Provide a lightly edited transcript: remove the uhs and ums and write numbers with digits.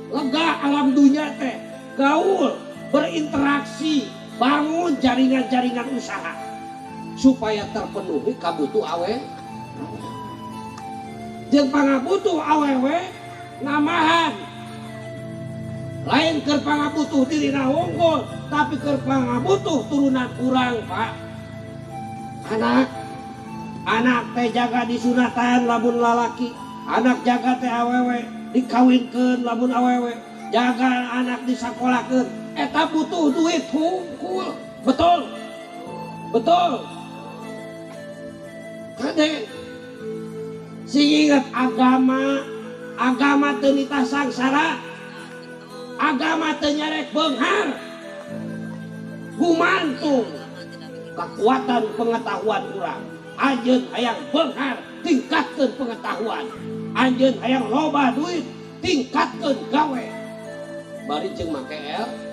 Lega alam dunia teh, gaul, berinteraksi, bangun jaringan-jaringan usaha supaya terpenuhi kabutuh awe. Jeung pangabutuh awewe namahan, lain keur pangabutuh dirina wungkul, tapi keur pangabutuh turunan urang, Pak. Anak anak teh jaga disunatan lamun lalaki, anak jaga teh awewe dikawinkeun lamun awewe, jaga anak disakolahkeun, eta butuh duit hungkul. Betul, betul. Kade sing ingat, agama, agama teu nitah sangsara, agama teu nyarek beunghar. Gumantung kekuatan pengetahuan urang. Anjeun hayang beunghar, tingkatkeun pengetahuan. Anjeun hayang loba duit, tingkatkeun gawe, bari jeung make el